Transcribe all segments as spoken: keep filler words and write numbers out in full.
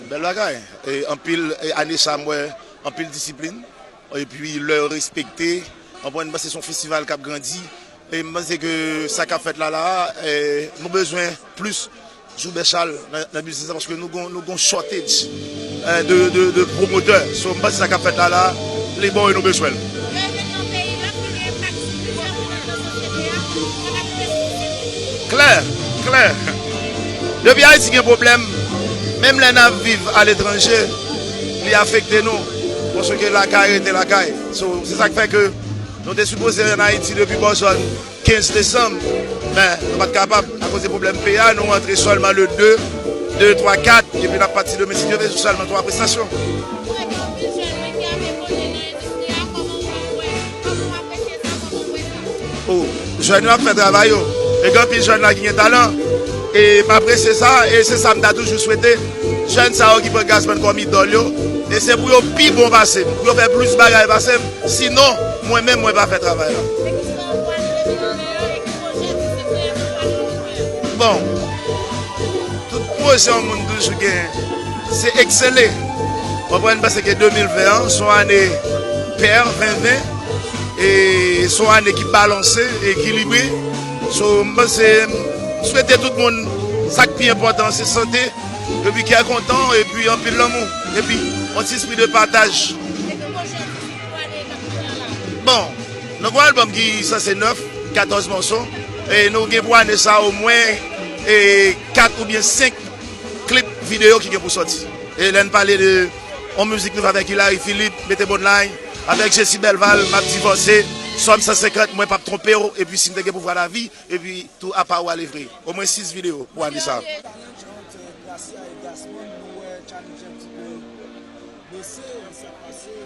Bèl bagay. E anpil, e ane sa m wè anpil disiplin. Epi lè yo respekte. Anpwen, m panse se yon festival k ap grandi. E m panse ke sa k ap fèt la la, e, nou bezwen plis Joubert Charles nan, nan biznis la, paske nou gon, nou gon shortage, e, de, de, de pwomotè. So, m panse sa k ap fèt la la, li bon e nou bezwen l. Klè, klè. Depi Ayiti gen pwoblèm, menm lè n ap viv aletranje, li afekte nou. Paske lakay rete lakay. So, se sa k fè ke nou te sipoze ann Ayiti depi bò zòn kenz desanm, men nou pa t kapab akoz de pwoblèm peyi a, nou antre sèlman le de, de, twa, kat, epi n ap pati demen si Dye vle sou sèlman twa prestasyon. O, jèn yo ap fè travay yo. E gen anpil jèn la ki gen talan. E m apresye sa, e se sa m ta toujou swete. Jèn sa yo ki pran Gazzman kòm idòl yo, e se pou yo pi bon pase m, pou yo fè plis bagay pase m. Sinon, mwen menm, mwen pa fè travay la. Bon, tout pwojè yon moun toujou gen, se eksele. Konprann, paske de mil ven an, se yon ane pè, ven ven, e se yon ane ki balanse, ekilibre. So, m panse, m swete tout moun, sa k pi enpòtan, se sante, epi kè kontan, epi anpil lanmou, epi yon ti espri de pataj. Bon, nou gen yon albòm ki sanse nèf, katòz mòso, e nou gen pou ane sa omwen, e, kat oubyen senk klip videyo ki gen pou sòti. E lè n pale de yon mizik nou fè avèk Hilary Philippe, Mete Bon Lay, avèk Jessie Belval, M ap divòse, Sòm san senkant, Mwen p ap twonpe w, epi Si m te gen pouvwa lavi, epi tou Apa ou ale vre. Omwen sis videyo pou ane sa. Challenge ant Gracia e Gazzman, nou wè challenge un petit peu baissé, sa k pase.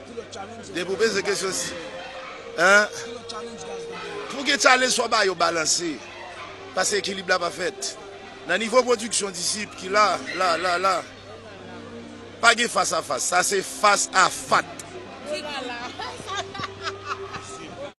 Ki lòt challenge? Depi w peze kesyon si. Hein? Ki lòt challenge Gazzman? Pou gen challenge, fò ba yo balanse. Paske ekilib la pa fèt. Nan nivo pwodiksyon Disip ki la, la, la, la, pa gen fas a fas. Sa se fas a fat.